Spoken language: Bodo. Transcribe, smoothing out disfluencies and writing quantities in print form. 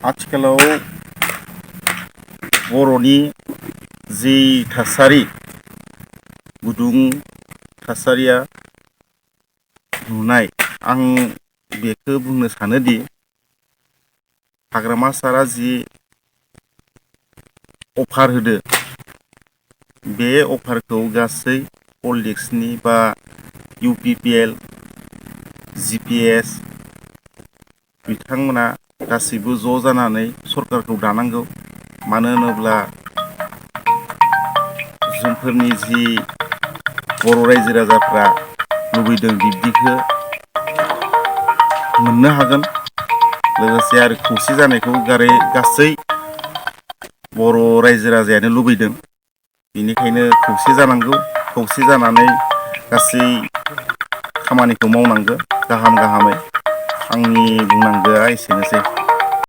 आथिखालाव बर'नि जि थासारि गुदुं थासारिया नुनाय आं बेखौ बुंनो सानोदि हाग्रामा सारा जि अफार होदो बे अफारखौ गासै पलिटिक्सनि बा UPPL GPS बिथांमोना गासैबो ज' जानानै सरकारखौ दानांगौ। मानो होनोब्ला जोंफोरनि जि बर' रायजो राजाफ्रा लुबैदों बिब्दिखौ मोननो हागोन। लोगोसे आरो खौसे जानायखौ गासै बर' रायजो राजायानो लुबैदों। बेनिखायनो खौसे जानांगौ। खौसे जानानै गासै खामानिखौ मावनांगौ गाहामै। आंनि बुंनांगौआ एसेनोसै।